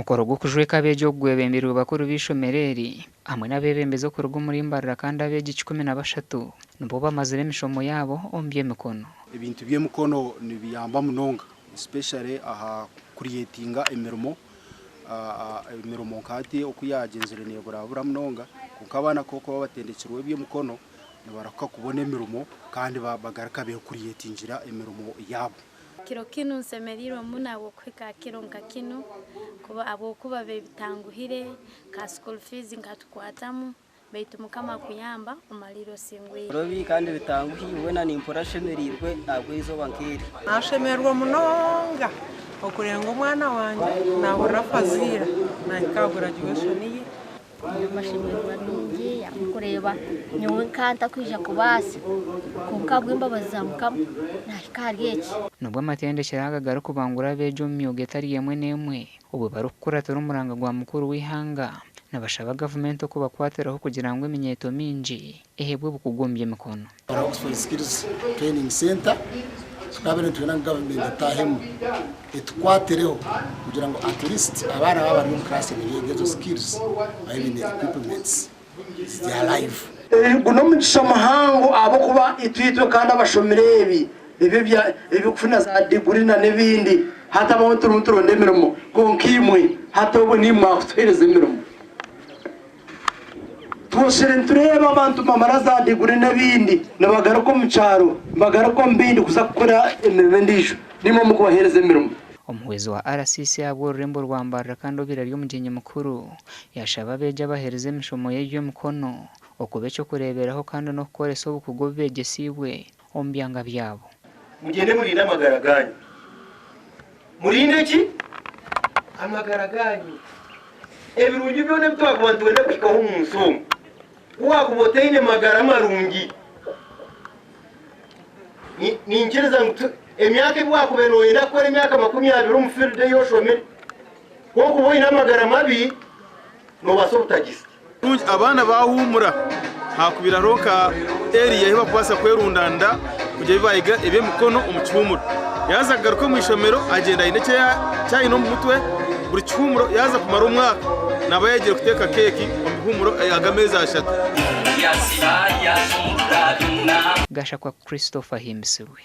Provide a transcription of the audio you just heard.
Omukoro gw'okujweka abeegi ogu gwebembeirwe bakuru b'eishomero eri hamwe n'abeebembezi okuruga omuri Mbarara kandi abeegi 13 nibo bamazire emishomo yaabo omu by'emikono. Ebintu by'emikono nibiyamba munonga especially aha kucreatinga emirimo. Emirimo nka hati oku yaagyenzire neeburabura munonga kwonka abaana ku barikuba batendekirwe eby'emikono nibarahuka kubona emirimo kandi bagaruka beecreatingira emirimo yaabo. Kiro kinu nsemeriirwe muno habw'okuhika ha kiro nka kinu kuba habwokuba bitanguhire ka school fees nkatukwatamu baitu Mukama akuyamba omalirra osingwire. Byorobi kandi bitanguhi weena nimpurira nshemereirwe ahabw'eizooba nk'eri. Nashemererwa munonga okurenga omwana wangye nahurira Fazila nahika aha graduation ye. Amashemererwa mingi ahabw'okureeba nyowe nka ntakwija kubaasa kwonka ahabw'embabazi za Mukama nahika ahari eki. Nubwo amatendekero aga garikubangura abeegi omu myuga etari emwe n'emwe obwo barikukuratira omuranga gwa mukuru w'eihanga nibashaba gavumenti okubakwatiraho kugira ngu eminyeeto mingi eheebwe obukugu omu by'emikono. Oxford Skills Training Center tukaba nitwenda ngu gavumenti etahemu etukwatireho kugira ngu at least abaana baba bari omu class nibeega ezo skills babe biine equipments ziri alive. Guno omugisha muhango ahabw'okuba itwe kandi abashomire ebi eby'okufuna za diguri na n'ebindi hati abamwe turimu turonda emirimo kwonka imwe hati obwo niimwe mwakutuheereza emirimo. Twosire nitureeba abantu bamara za diguri n'ebindi nibagaruka omu kyaro nibagaruka omu bindi kuza kukora emirimo endiijo niimwe mukubaheereza emirimo. Omuhwezi wa RCC ahabw'orurembo rwa Mbarara kandi obaire ari omugyenyi mukuru yashaba abeegi abaheereza emishomo y'eby'emikono okuba eky'okureeberaho kandi n'okukoresa obukugu obu beegyesiibwe omu byanga byabo. Mugyende murinde amagara gaanyu. Murinde ki? Amagara gaanyu. Ebirungi byona ebi twakuba nitwenda kuhikaho omu nsi omu, ku waakuba otaine magara marungi, niinyikiriza ngu emyaka ebi waakubaire nooyenda kukora emyaka 20 omu field ei oshomire, ku orikuba oine amagara mabi, noobaasa obutagisya. Abaana bahuumura hakubaire hariho nka area ahu barikubaasa kwerundanira kugira ebi bayiga eby'emikono omu kihuumuro. Yaaza kugaruka omu ishomero agyenda aine eki aine omu mutwe buri kihuumuro yaaza kumara omwaka naaba yayegire kuteeka keeki omu bihuumuro ag'ameezi 3. Gashakwa Christopher Ahimbisibwe.